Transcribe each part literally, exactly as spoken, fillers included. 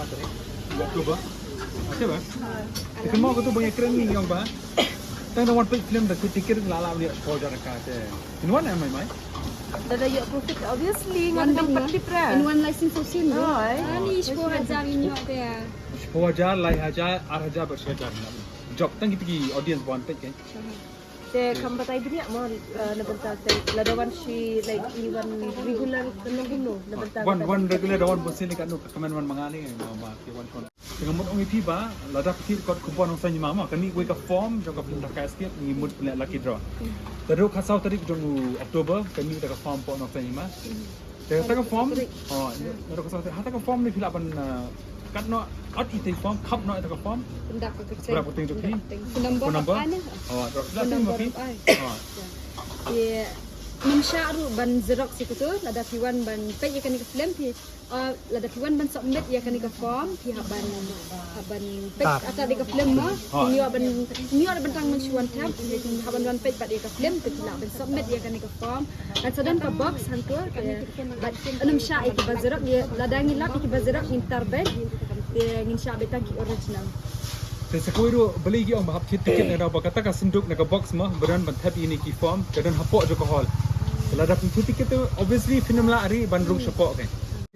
October. October. Te kynmaw katu ba nga kren ni ong ba tang da wan peit film da kut tiket la la ni October ka te. Phin wan em Mai Mai? Lada ïoh profit obviously ngan dang pat tip ra. In one license for sale. Ani shiphew hajar in ïoh te. Shiphew hajar, lai hajar, ar hajar bad shi hajar. Jop tang kita ki audience ba wan peit ke. Te kham batai bniah mo, eh, na bynta te lada wan shi, like, i wan regular kumno kumno na bynta. Wan, wan regular da wan bun sien ka nu ka kmen wan ma nga ni ma ma ki wan kon. Te nga mut ong ïa phi ba lada phi thied kot khubor nongsan ïa ma ma kane wei ka form jong ka film Dhaka Escape ngi mut pynleh lucky draw. Te ruh ka saw tarik jong u October kane da ka form pynleh nongsan ïa ma. Te kata ka form. Oh, na ka song ha kata ka form ni phi lah ban, ah, kat noh, kat ite form, khap noh ita ka form. Pyndap ka kyrteng. Pyndap ka kyrteng jong phi. Phone number. Phone number. Oh, phone number. Oh. Ye, ngim shah ruh ban xerox ïa kito, lada phi wan ban peit ïa kane ka film phi. Ah, lada phi wan ban submit ïa kane ka form, phi hap ban, hap ban peit ata de ka film mo. Ngi ïoh ban, ngi ïoh ban tang mynshuwa thep, hap ban wan peit bad ïa ka film, phi lah ban submit ïa kane ka form. Kan sa don ka box hangto, bad ngim shah ïa kiba xerox, ïa lada ngi lap ïa kiba xerox ngin tar beit, ïa ngin shah beit tang ki original. Te sa kawei ruh balei ki ong ba hap thied ticket na ba kata ka synduk na ka box mo, ba don ban thep ïa kine ki form, ka don hapoh jong ka hall. Lada phi thied ticket te obviously phin ym lah ri ban rung shapoh ke.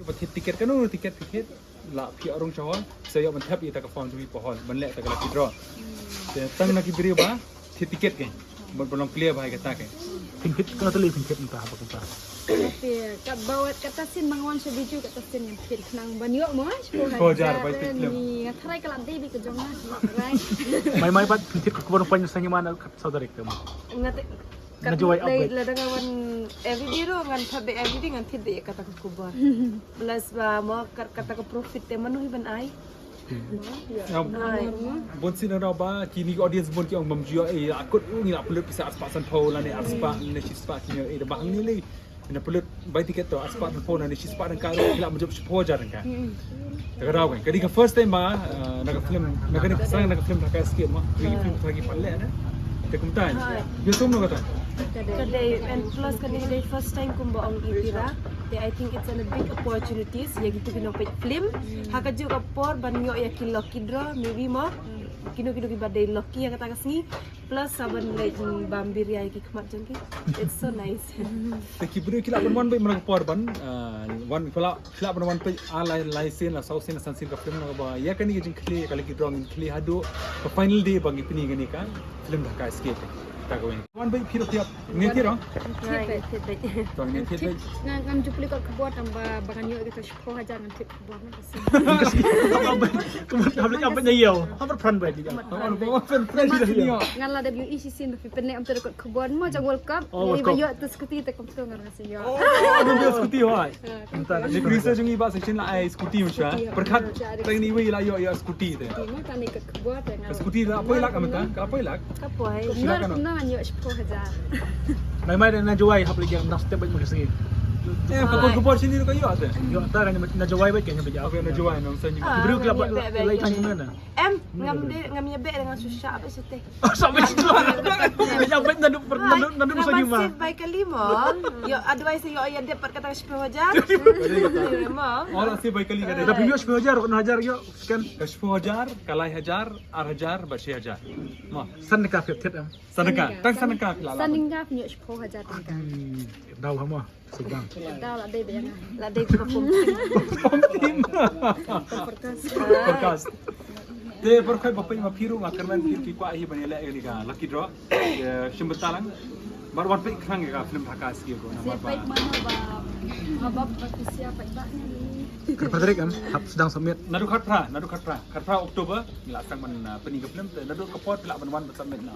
Ba thied ticket kano ticket ticket. Lah phi ïoh rung sha hall, sa ïoh ban thep ïa ta ka form jong phi pa hall ban leh ta ka lucky draw. Te tang na ki briew ba thied ticket ke ban, ban long clear ba ïa kata ke. Phin thied kano tylli phin thied mynta ha ba kumta. Te kat ba wat kata sien ba nga wan sha Bijou kata sien ngan thied khnang ban ïoh mo. Ko jar bai thied film. Ni nga tharai ka la dei bi ka jong nga. Mai mai pat phin thied ka khubor pynshai ïa ma na kat saw tarik te mo. Nga te Na jowai update. Lada nga wan everyday ruh ngan pat beit everyday ngan thied beit ïa kata ka khubor. Plus ba mo kat kata ka profit te mano hi ban ai. Bun sien na ba kine ki audience bun ki ong bam jio eh akut u ngi la pynlut pisa arspah sanphew lane arspah ne shispah kine eh da ba hangne le. Na pynlut bai tiket to arspah sanphew lane shispah dang ka ruh la mynjop shiphew hajar dang ka. Ka daw kan. Kadi ka first time ba, eh, na ka film, na kadi ka sarang na ka film Dhaka Escape mo. Kadi ka film Dhaka Escape le na. Te kumta. Ïa tum no kata. Kadi and plus kadi kadi first time kumba ong i tira. Te I think it's a big opportunities ïa kitu ki nongpeit film. Ha kajuh ka por ban ïoh ïa ki lucky draw maybe mo. Kino kino ki ba dei lucky ïa kata ka sngi. Plus saban leh bam biria ïa ki khmat jong ki. It's so nice. Te ki briew ki lah ban wan beit mynta ka por ban, ah, wan ki lah, ki lah ban wan beit ah lai, lai sien la saw sien la san sien ka film la ba ïa kane ka jingkhlieh ka lucky draw ngin khlieh haduh ka final day ba ngi pyni kane ka film Dhaka Escape. Ta ka wen. Wan beit phi ruh thied. Ngi thied ruh. Thied beit, thied beit. To ngi thied beit. Ngam ju plie kot khubor tang ba ba ngan ïoh kita shiphew hajar ngan thied khubor na. Ka mut hap leh ka beit na ïew. Hap pran beit. Ngan la da ïoh i shisien ba phi pynleh ym tyrkot khubor mo jong World Cup. Ngi ba ïoh tu scooty te kumto ngan rasa ïoh. Oh, ngan ïoh scooty hoi. Mynta ni Chris jong i ba section la ai scooty mo sha. Pyrkhat tang ni wei la ïoh ïoh scooty te. Ka scooty la poi lak mynta, ka poi lak. Ka poi. Kumno kumno ngan ïoh shiphew hajar. Mai mai na Jowai hap leh ïa na step beit mo ka sngi. Eh, ka poi ka poi sini ka ïoh te. Ïoh ta na Jowai beit ka ïoh. Okay, na Jowai nong sa ni. Briew ka la lai tang kumne na. Em, ngam de, ngam ïa beh dengan susah apa sute. Sampai situ. Ya bet nadu nadu nadu sa ni ma. Save bai kali mo. Yo, advice yo ya dep pat kata shiphew hajar. Mo. Oh, la save bai kali kata. Tapi yo shiphew hajar, enam hajar yo. Kan ka shiphew hajar, ka lai hajar, ar hajar, bad shi hajar. Mo. San ka thied thied em. San ka, tang san ka la. San ka yo shiphew hajar tang ka. Daw ha mo. Sugam. Daw la dei ba ïa nga. La dei ba pom. Pom tim. Podcast. Podcast. Te por kai ba pei ma phi ruh nga kyrmen phi ki kwah hi ban ïaleh ïa ka lucky draw. Ïa shim bynta lang. Bar wan pei khnang ïa ka film Dhaka Escape ko. Namar ba. Pei ma ba. Ma ba ba kisia pei ba. Kyrpad rik em hap sdang submit. Naduh khatphra, naduh khatphra. Khatphra October ngi la sdang ban, uh, pyni ka film te naduh ka por phi lah ban wan ban submit na.